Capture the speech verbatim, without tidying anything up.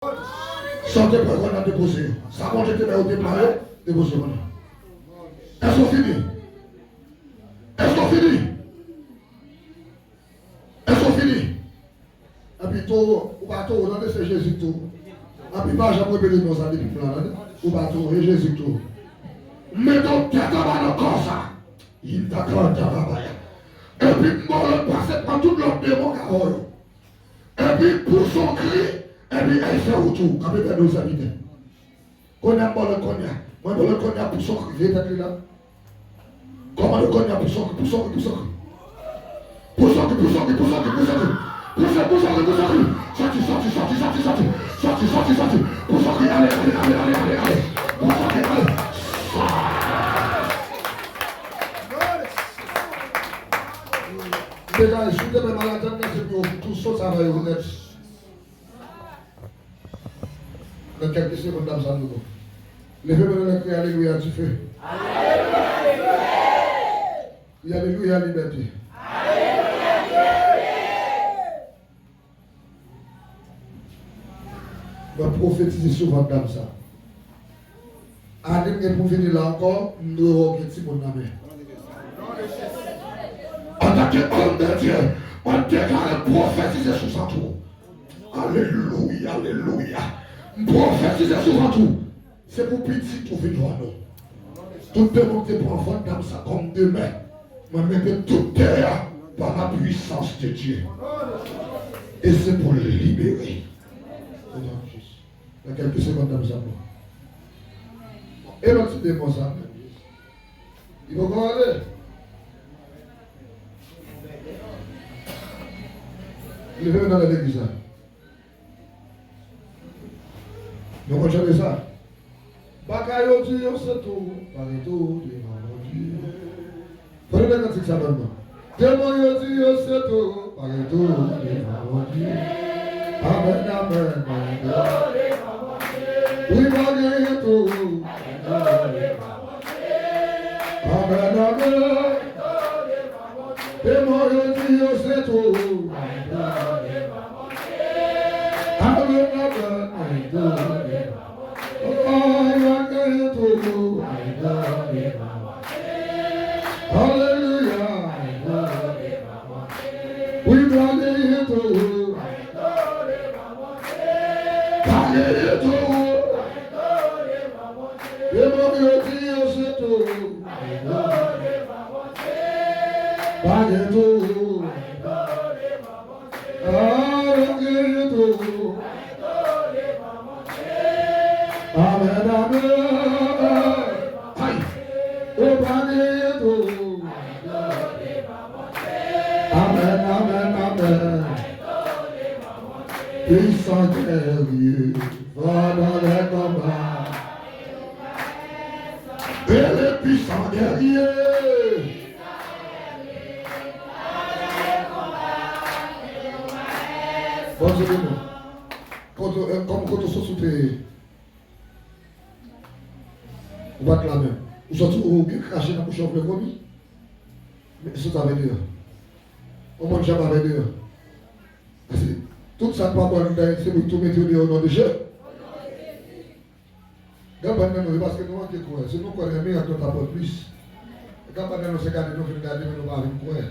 Sa w te pran kò nan depoze yo. Sa Bondye te ba yo, te ba yo, depoze yo. Èske w fini? Èske w fini? Èske w fini? Epi towo, ou pa towo, tande, se Jezi k towo. Epi pa janm repete non sa depi m la, tande. Ou pa towo, e Jezi k towo. M mete w tèt anba nan kò sa. Yin ta kanta babaya. Epi m ba w lòd pase pran tout lòt demon k avè w yo. Epi pouse yon kri, epi èl fè wout ou, kanpe tèt ou sèvitè. Kounye a, m ba w lòd kounye a. Mwen ba w lòd kounye a, pouse yon kri, veye tèt li la. Kòmande kounye a, pouse yon kri, pouse yon kri, pouse yon kri. Pouse yon kri, pouse yon kri, pouse yon kri, pouse yon kri. Pouse, pouse yon kri, pouse yon kri. Sòti, sòti, sòti, sòti, sòti. Sòti, sòti, sòti. Pouse yon kri, ale, ale, ale, ale, ale, ale. Pouse yon kri, ale. Degaje, si w te fè malatèn nan, se pou yo tou sot sa va yo nèt. Nan kèlke segonn, dam sa nou bon. Leve men nou, lè kriye alelouya dife. Kriye alelouya libète. Mwen pwofetize sou vant dam sa. Ane m gen pou vini la ankò, m dwe wè w gen timoun nan men. Antanke òm de Dye, mwen deklare pwofetize sou sant ou. Alelouya, alelouya. M pwofetize sou vant ou. Se pou pitit ou vin wè nou. Tout demon ki te pran vant dam sa kòm demen, mwen mete tout dèyè par la puissance de Dieu. E se pou libere. O non de Jezi. Nan kèlke segonn, dam sa mò. E lòt ti demon sa menm? Li poko ale. Leve men nan legliz la. Nou konn chante sa? Bagay yo di yo se tou, pa gen tou devan Bondye. Fò nou nan kantik sa menm non. Demon yo di yo se tou, pa gen tou devan Bondye. Amèn, amèn, amèn. Wi, pa gen tou. Amèn, amèn. Demon yo di yo se tou. Amèn, amèn. Oh, yo di yo tou. Alelouya. Wi, pa gen tou. Pa gen tou. Demon yo di yo se tou. Pa gen tou. Ah, pa gen tou. Amèn, amèn. Ay. Oh, pa gen tou. Amèn, amèn, amèn. Puissant guerrier, va dans les combats. Et le puissant guerrier. Bondye beni w. Kote, eh, kòm kote w soti w te ye? Ou pa t la menm. Ou soti, ou gen krache nan bouch ou, ou vle vomi? Men sot avè deyò. Ou moun janm avè deyò. Paske tout sa k pa bon anndan, se pou tou mete yo deyò o non de Jezi. Gad bann nan nou, se paske nou manke kwè. Si nou kwè nan mirak, nou t ap wè plis. Gad bann nan nou, se gade nou vin gade, men nou pa vin kwè.